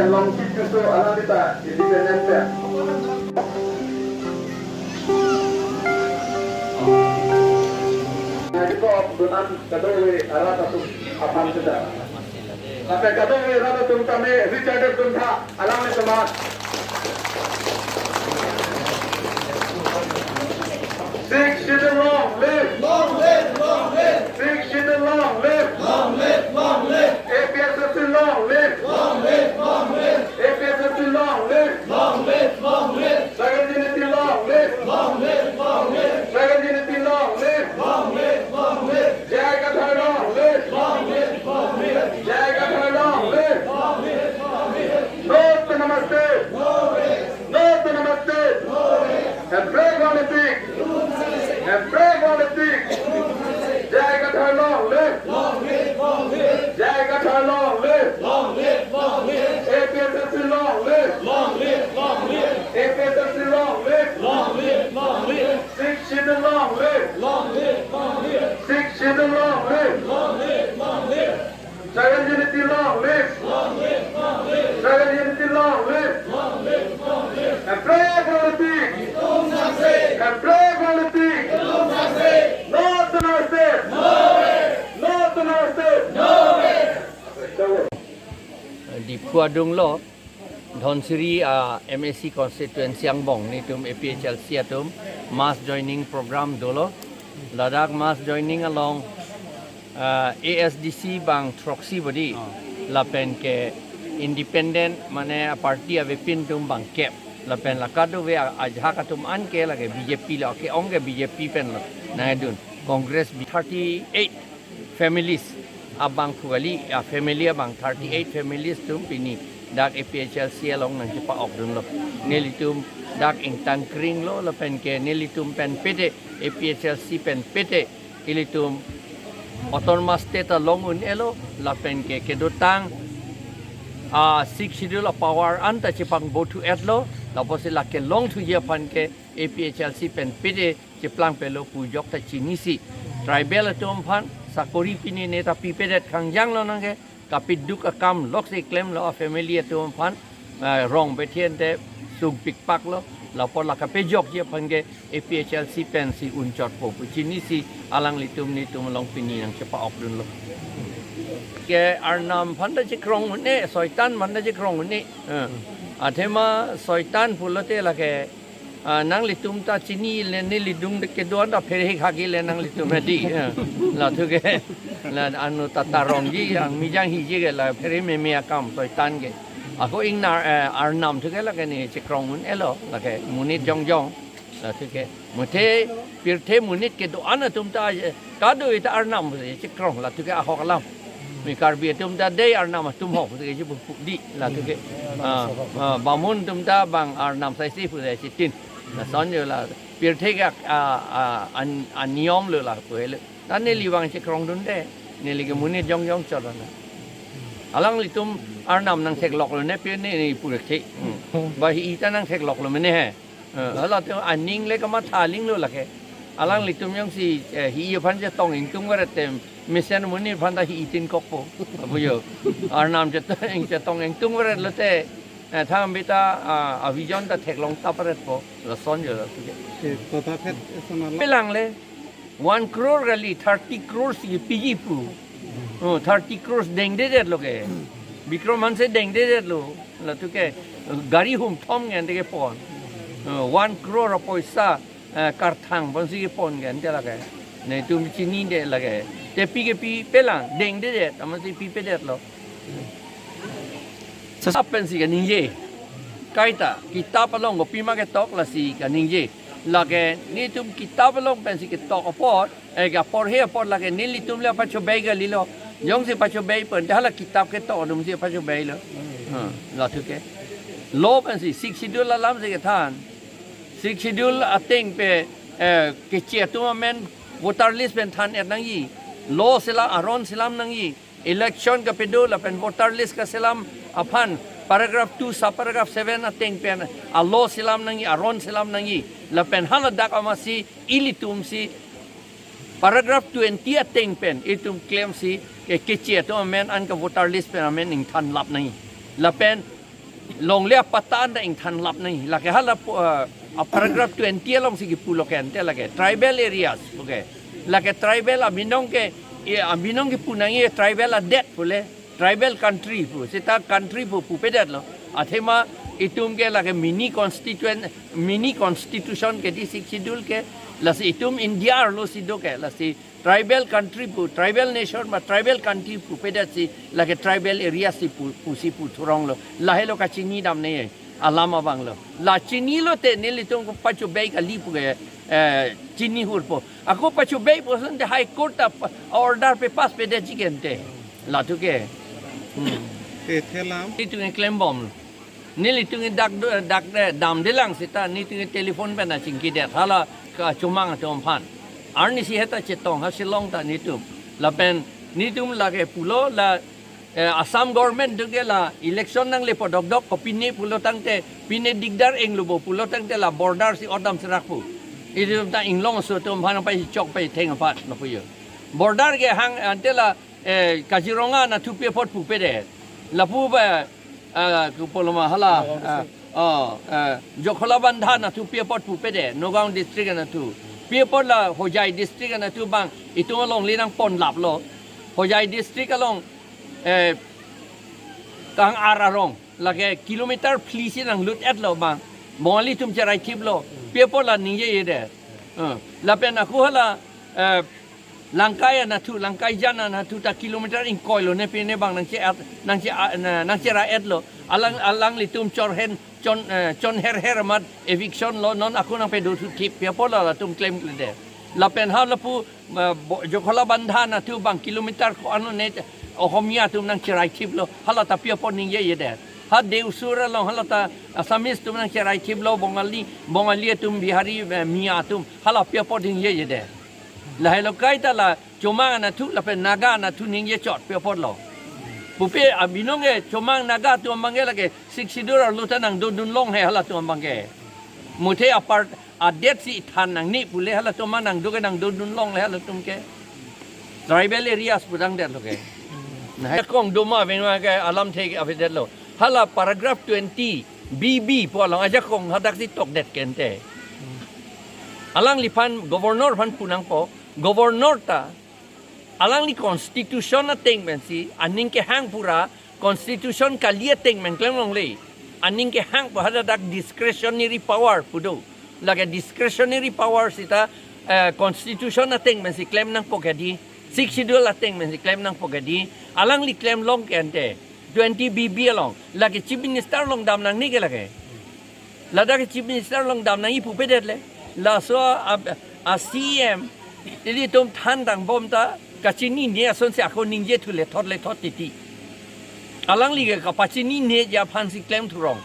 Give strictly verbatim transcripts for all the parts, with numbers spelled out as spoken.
Longkit Tisso alanglita independent pen. Nangkok dunan kadokave arat atum aphan seta. Lapen kadokave arat atum tame Richard Duntha alangli semat. Sixth Schedule long live! Long live, long live! Sixth Schedule long live! Long live, long live! A P H L C long live! Long live, long live! A P H L C long live! Long live, long live! Tribal unity long live! Long live, long live! Tribal unity long live! Long live, long live! J I Kathar long live! Long live, long live! J I Kathar long live! Long live, long live! No to Namaste! No way! No to Namaste! No way! Hemprek long live! Hemprek long live! J I Kathar long live! Long live, long live! J I Kathar long live! Long live, long live! A P H L C long live! Long live, long live! A P H L C long live! Long live, long live! Sixth Schedule long live! Long live, long live! Sixth Schedule long live! Long live, long live! Tribal unity long live! Long live, long live! Tribal unity long live! Long live, long live! Hemprek long live! Hemprek long live! No to Namaste! No way! No to Namaste! No way! Diphu adung lo, Dhansiri, ah, M A C constituency angbong netum A P H L C atum mass joining program dolo. Ladak mass joining along, ah, A S D C bang throksi bodi. Oh. Lapen ke independent mane a party avepin atum bang kep. Lapen la kadokave a-, ajahak atum an ke lake B J P lo, ke-ong ke B J P pen lo nangdun. Congress bi-, thirty-eight families abang khuali, a family abang thirty-eight families atum pini dak A P H L C along nangchepa-ok dunlo. Nelitum dak ingtang kring lo, lapen ke nelitum pen pete, A P H L C pen pete, ilitum autonomous state along un-elo, lapen ke kedotang, ah, Sixth Schedule a power anta chepangbo thu-etlo, lapusi lake longthuji aphan ke A P H L C pen pete cheplang pelo pu jok ta chinisi. Tribal atum aphan sakori pini neta pipedet khangjang lo nangke, kapiduk akam loksi klemlo, a family atum aphan, eh, rong bethen te sungpik paklo, lapu la kapejokji aphan ke A P H L C pensi unchotpo pu chinisi, alanglitum netum along pini nangchepa-ok dunlo. Ke Arnam aphan ta chekrong un-e, Soitan aphan ta chekrong un-e. Eh. Athema Soitan pulote lake, ah, nanglitum ta chinile, neli dung de kedo-an ta pherhek hagi le nanglitum hedi. Eh. La thu ke, la anu ta tarongji, angmi janghiji ke la pherhe meme akam Soitan ke. Ako ingnar, eh, Arnam thu ke lake ne chekrong un-elo, lake monit jongjong. La thu ke. Muthe pirthe monit kedo-an atum ta, eh, kadokave ta Arnam pusi chekrong, la thu ke ahok alam. Mi Karbi atum ta dei Arnam atum ahok pusi chepu di, la thu ke. Ah, ah, Bamun atum ta bang Arnam saisi pusi chetin. Lason jo la pirthe ke, ah, ah, an-, aniyom lo la pu helo. Ta neli bang chekrong dunde. Neli ke monit jongjong chot na. Alanglitum Arnam nangthekloklo ne pi ne, ne pirthe. Hmm. Ba hi-i ta nangthekloklo mene he. Eh, hala te aning le kamatha aling lo lake. Alanglitum jongsi, eh, hi-i aphan chetong ingtung varet te mesen monit aphan ta hi-i tin kokpo. Abu jo. Arnam chetong, chetong ingtung varet lote, eh, thang bita, ah, a vision ta theklong tap varetpo. Lason jo la thu ke. Eh, kotha phet eson ala. Pelang le. One crore kali, thirty crores kipiji pu. Oh, thirty crores dengdedetlo ke. Bikram Hanse dengdedetlo. La thu ke gari hum thom ngen te kepon. Oh, one crore apoisa, eh, karthang ponsi kepon ngen te lake. Netum chinide lake. Te pi ke pipelang, dengdedet, amatsi pipedetlo. Sesa pensi kaningje. Kaita, kitap along kopima ketok lasi kaningje. Lake netum kitap along pensi ketok apot, eh, kaporhe apot lake nelitum le pachobei kalilo. Jongsi pachobei pen, hala kitap ketok atumsi pachobeilo. Hmm, la thu ke. Law pensi, Sixth Schedule alamsi kethan. Sixth Schedule ateng pen, eh, keche atum amen voter list pen than-et nangji. Law selam, aron selam nangji. Election kapedo lapen voter list kaselam aphan paragraph two sub paragraph seven ateng pen a-law selam nangji, aron selam nangji. Lapen haladak amatsi ilitumsi paragraph twenty ateng pen itum klemsi ke keche atum amen an ka voter list pen amen ingthan lap nangji. Lapen Longle apatta ta ingthan lap nangji. Lake hala pu-, uh, a paragraph twenty alongsi kipulo ke ante lake tribal areas. Okay. Lake tribal abinong ke, eh, abinong kipu nangji tribal adet pule. Tribal country pu. Seta country pu pupedetlo. Athema itum ke lake mini constituent, mini constitution ke di Sixth Schedule ke. Lasi itum India arlosi do ke. Lasi tribal country pu, tribal nation ma tribal country pupedetsi lake tribal areas si pu, pusi pu thuronglo. Lahelo kachinidam ne alam abanglo. La chinilote nelitum ko pachobei kali pu ke, eh, chinihurpo. Ako pachobeipo asonte High Court ta pa-, order pe-pass pedetji ke ante. Latum ke. Hmm. Te thelam. Itum ke klembom. Nelitum ke dak do-, dak de-, damdelang seta, nelitum ke telephone pen nangchingkidet. Hala kachomang atum aphan. Arnisi heta chetong ha Shillong ta nelitum. Lapen nelitum lake pulo la, eh, Assam government atum ke la election nangle podokdok ko pine pulo tangte, pine dikdar englo bo pulo tangte la border si odam serak pu. Itum ta inglong aso atum aphan pai chok pai theng aphan lapu jo. Border ke hang ante la, eh, Kaziranga anatthu pi apot pupede. Lapu ba, ah, kopiloma hala, Nagaon ah, district. Oh, eh, Jakhalabandha anatthu pi apot pupede, Nagaon district anatthu. Pi apot la Hojai district anatthu abang, itum alongle nangponlaplo. Hojai district along, eh, kang ar arong, lake kilometer phli si nanglut-etlo abang. Bongali atum cheraithiplo, pi apot la ningjejedet. Eh, lapen ako hala, eh, Langkai anatthu, Langkaijan anatthu ta kilometer ingkoilo ne pine abang nangche-at, nangche-a-, na-, nangchera-etlo. Alang, alanglitum chorhen, chon, eh, chonherher amat eviction lo, non ako nangpedo thuthip, pi apot la latum klemkledet. Lapen ha lapu, eh, bo-, Jakhalabandha anatthu abang kilometer ko-an lo ne Ohomia atum nangcheraithiplo, hala ta pi apot ningjejedet. Ha Deosur along hala ta Assamese atum nangcheraithiplo, Bongali, Bongali atum, Bihari, eh, Miya atum, hala pi apot ningjejedet. Lahelo kaita la Chomang anatthu lapen Naga anatthu ningjechot pi apotlo. Pupe abinong ke Chomang Naga atum abang ke lake Sixth Schedule arlo ta nangdodun longhe halatum abang ke. Muthe apar adet si than nangne pule halatum ma nangdo ke nangdodun longle halatum ke. Tribal areas pudang detlo ke. Nah, kong doma avenma ke alamthe avedetlo. Hala paragraph twenty B B pu along ajakong hadak si tokdet ke ante. Alangliphan governor aphan pu nangpo, governor ta alangli constitution ateng pensi aning kehang pura constitution kali ateng pen klem longle. Aning kehang pu hadak discretionary power pu do. Lake discretionary power seta, eh, constitution ateng pensi klem nangpo ke di, Sixth Schedule ateng pensi klem nangpo ke di, alangli klem long ke ante, twenty B B along, lake chief minister along dam nangne ke lake. Ladak chief minister along dam nangji pupedet le. Laso a, a C M, ilitum than dangbom ta, kachinine asonsi ako ningje thu lethot lethot titi. Alangli ke kapachinineji aphan si klem thurong.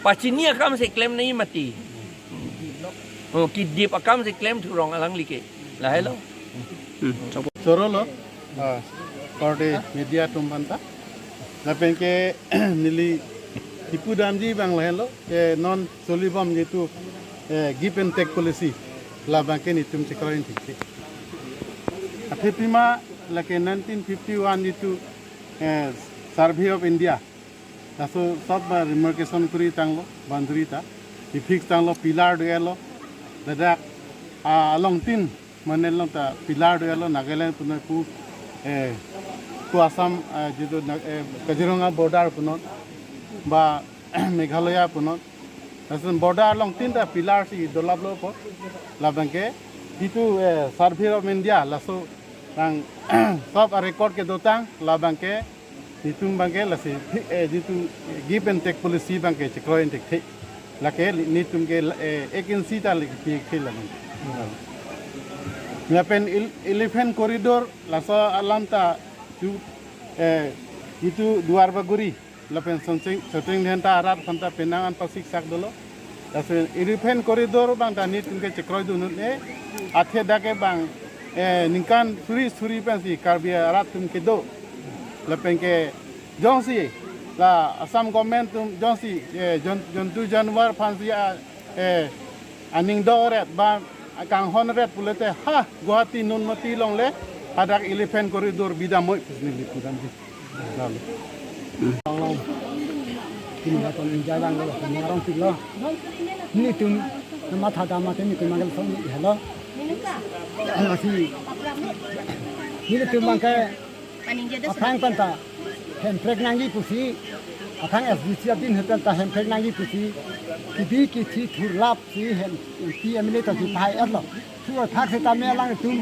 Pachini akam si klem nangji mati. Oh, kidip akam si klem thurong alangli ke. Lahelo. Chorolo, ah, korte media atum aphanta. Lapen ke neli kipu damji abang lahelo, ke non solibom jitu, eh, give and take policy, labang ke netum chekroi thik. Athe pima lake nineteen fifty-one jitu, eh, Survey of India, laso sot ba remarcation kuri tanglo, boundary ta, i fix tanglo, pillar do-etlo, ladak, ah, along tin, mane along ta pillar do-etlo, Nagaland punon pu, eh, pu Assam, eh, jitu na-, eh, Kaziranga border punon, ba Meghalaya punon. Lason border along tin ta pillar si dolaplo ko. Labang ke jitu, eh, Survey of India, laso rang sop a record ke dotang, labang ke netum abang ke lasi, eh, jitu give and take policy abang ke chekroi thik thik. Lake netum ke, eh, ek inchi ta lake pi thik labang. Lapen el-, elephant corridor laso alam ta tu, eh, jitu Duar Bagori lapen Socheng, Socheng Dhenta arat aphanta penang an pasik sak dolo. Lapen elephant corridor abang ta netum ke chekroi dunnon e. Athe dak ke bang, eh, ningkan suri suri pensi Karbi arat atum kedo. Lapen ke jongsi la Assam government atum jongsi, eh, jon-, jontu janwar aphansi a, eh, aning do-ret ba kanghon ret pulote ha Guwahati Nunmati along le hadak elephant corridor bidam moi pusi neli pu damji. Lalu. Pini lapen enjoy abang lo, pini arong pik lo. Nelitum matha dam mate nelitum abang ke lason ni helo. Lasi nelitum abang ke aphrang penta hemprek nangji pusi, aphrang S D C adin he penta hemprek nangji pusi, kidi kithi thurlap si hem M P M L A ta si pahai-et lo. Thu athak setame alangtum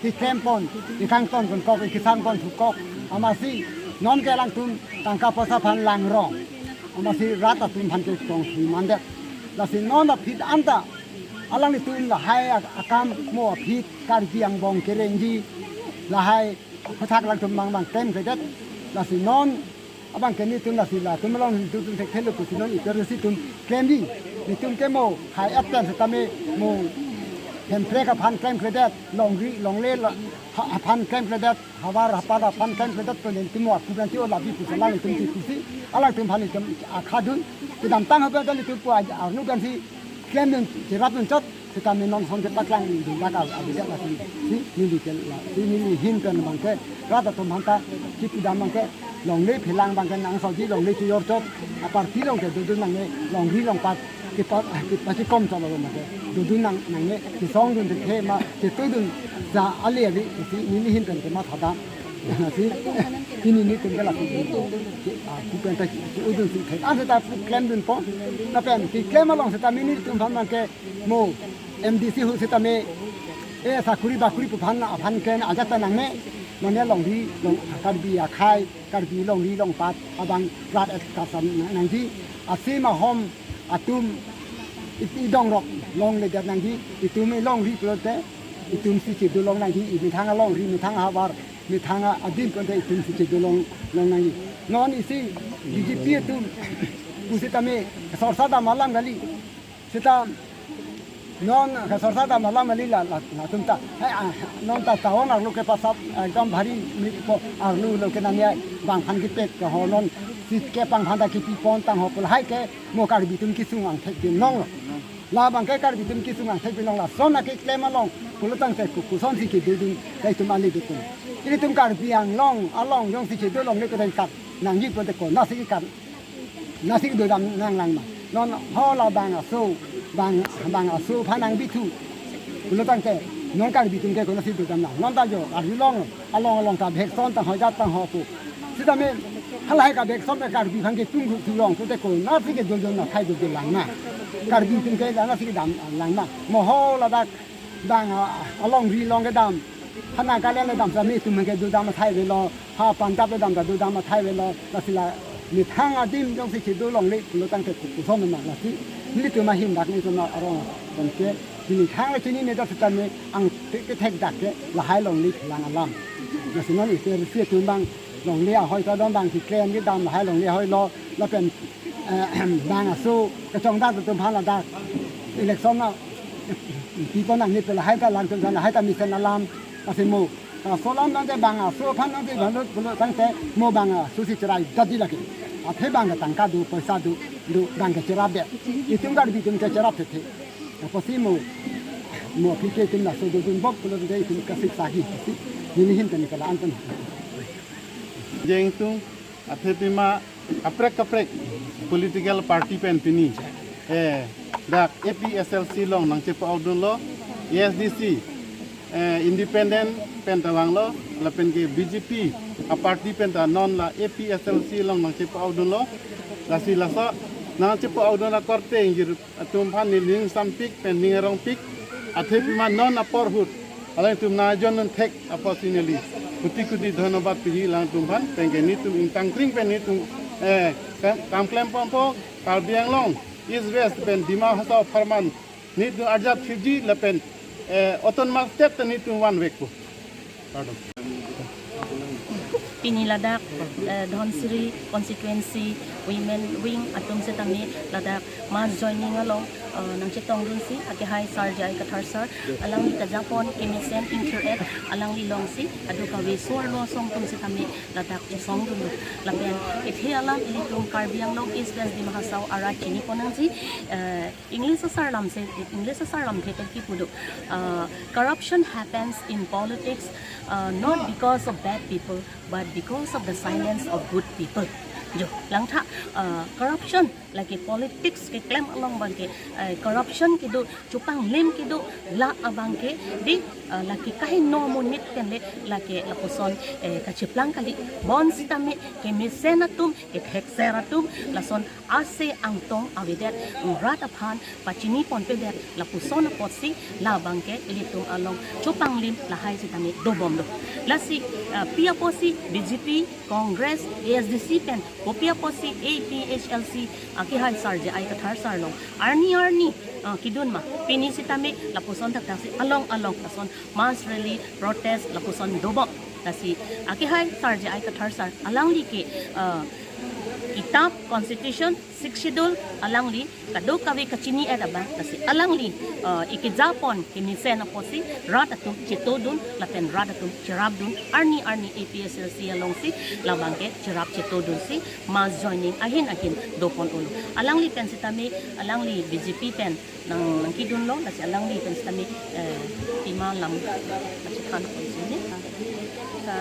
keklem pon, kekang ton pon kok, kesang pon thu kok. Amatsi non ke alangtum tangka poisa aphan langrong. Amatsi rat atum aphan ke tong si mandet. Lasi non aphi anta alangtum lahai ak-, akam mo aphi Karbi angbong kerengji lahai aputhak alangtum mang mang klemkledet. Lasi non abang ke nelitum lasi latum along nelitum thekthe lo pusi non iter si tum klemji. Nelitum ke mo hai-et pen setame mo hemprek aphan klemkledet, longri longle la-, ha-, aphan klemkledet, havar hapat aphan klemkledet pen nelitum mo aku ganti o labi pusi alangtum ti pusi alangtum aphan nelitum akhadun kedamtang hapen nelitum pu arnu gansi klemdun, cherapdun chot, setame non ason kepaklang dun dak abidak lasi, si neli ke la, si neli ahin pen abang ke rat atum aphanta kipu dam abang ke longle phelang abang ke nang soji longle chejor chot, aparty along ke dodun nangne, longri longpat kepa, kepachikom chot lo abang ke dodun nang, nangne, kesongdun thekthe ma, chetudun ja ali ali, si neli ahin pen kematha dam. Lasi pini nelitum ke lasi, ah, kupen ta udun si thek. An seta pu klemdun pon. Lapen keklem along setame nelitum aphan abang ke mo M D C ahut setame, eh, sakuri bakuri pu aphan, aphan ke ajat ta nangne, mane longri, long, Karbi akhei, Karbi longri longpat abang plat et kasam nangji, asim ahom atum ip-, idongrok longledet nangji, itum longri pulote, itum si chedolong nangji, imethang alongri, methang ahavar, methang adim pulote itum si chedolong, long nangji. Non isi B J P atum pusitame sorsa dam alam kali. Seta non ke sorsa dam alam kali la, la, latum ta. Eh, ah, non ta town arlo kepasap, eh, ekdom bhari mi po arlo lo ke nani bang aphan kepet ke ho non si kepang aphan ta kepi pon tang ho pu lahai ke mo Karbi atum kesung angthek dun nong lo. Labang ke Karbi atum kesung angthek dun nong, lason akeklem along pulo tangte ku, koson si kedodun ta itum ali dukun. Ilitum Karbi Anglong along jongsi chedolongle ke dengkat nangji pulote konatsi kekat nasi dodam nanglang ma. Non ho la bang aso, bang, bang aso aphan nang bithu pulo tangte non Karbi atum ke konatsi dodam nang. Non ta jo, arjulong, along along ta bhek son tang ho jat tang ho pu. Sitame halahai ka bhek son ta Karbi aphan ke tung thu long pulote konatsi kedodam na, thai dodam lang na. Karbi atum ke konatsi kedam lang na. Mo ho ladak bang a, alongri along kedam. Ha Nagaland kedam setame itum ke dodam athai avelo. Ha Punjab kedam ta dodam athai avelo. Lasi la methang adim jongsi chedolongle pulo tangte ku, koson ma lasi. Nelitum ahin dak nelitum arong pen ke. Neli thang le chinine dak setame angthek kethek dak ke lahai longle phelang alam. Lasi non iter si atum abang longle ahoi ta dom abang keklem kedam lahai longle ahoi lo. Lapen, eh, bang aso kechongdat atum aphan ladak election na pi pon nangne pu lahai ta lang tum lahai ta mesen alam, lasi mo, ah, so alam nangte bang aso aphan nangte bang lo, lo tangte mo bang aso si cherai dadi lagi. Athe bang ke tangka do, poisa do, do bang ke cherap de. Itum Karbi atum ke cherap thethe. Apotsi mo, mo aphi ke itum laso dodun bok pulote itum kasik sagi. Neli ahin pen ke la-an pen. Jengtung, athe pima kaprek kaprek political party pen pini, eh, dak A P H L C along nangchepa-ok dunlo, A S D C, eh, independent pen ta vanglo, lapen ke B J P aparty pen ta non la A P H L C along nangchepa-ok dunlo, lasi laso nangchepa-ok dun akorte ingjir atum aphan neli ning sampik pen ning arongpik, athe pima non apor ahut alangtum nangjon nangthek apotsi neli kuti kuti dhonobad piji alangtum aphan, penke nelitum ingtangkring pen nelitum, eh, kam, kam klem pon po, Karbi Anglong East West pen Dima Hasao apharman nelitum arjap thipji lapen, eh, autonomous state ta nelitum vanvekpo. Pardon. Pini ladak, eh, Dhansiri constituency women wing atum setame ladak mass joining along, eh, nangchetongdunsi, akehai Sar J I Kathar sir, alangli kejapon kemesen ingthir-et, alangli alongsi, kadokave so-arlo asong atum setame ladak chesongdunlo. Lapen kethe alam ilitum Karbi Anglong East West Dima Hasao arat chini pon nangji, eh, English asar lamsi, English asar lamthe pen kipu do. Uh, corruption happens in politics, uh, not because of bad people, but because of the silence of good people. Jo, langtha, uh, corruption, lake politics keklem along abangke, uh, corruption kedo, chupanglim kedo, la abangke, di, uh, lake kaheno monit pen le, lake lapuson, eh, kachiplang kali, bonsitame, kemesen atum, kethekser atum, lason ase angtong avedet, rat aphan, pachini ponpedet, lapuson apotsi, la abangke, ilitum along, chupanglim, lahai sitame, dobomlo. Lasi, uh, pi apotsi, B J P, Congress, A S D C pen, kopi apotsi A P H L C, akehai sar J I Kathar sar along. Arni arni, ah, kedun ma, pini sitame, lapuson thakthak si, along along, lason mass rally, protest, lapuson dobom. Lasi, akehai sar J I Kathar sar, alangli ke, ah, kitap, constitution, Sixth Schedule, alangli, kadokave kachini-et abang, lasi alangli, uh, ikejapon kemesen apotsi, rat atum chetodun, lapen rat atum cherapdun, arni arni A P H L C alongsi, labangke cherap chetodunsi, mass joining ahin ahin dopon-olo. Alangli pen sitame, alangli B J P pen, nang, nangkedunlo, lasi alangli pen sitame, eh, pima lam, lasi khan apotsi ne. Sa,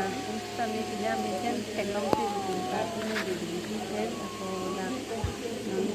sitame pini amen pen theklongsi, sa, pini B J P pen, ako na, nang,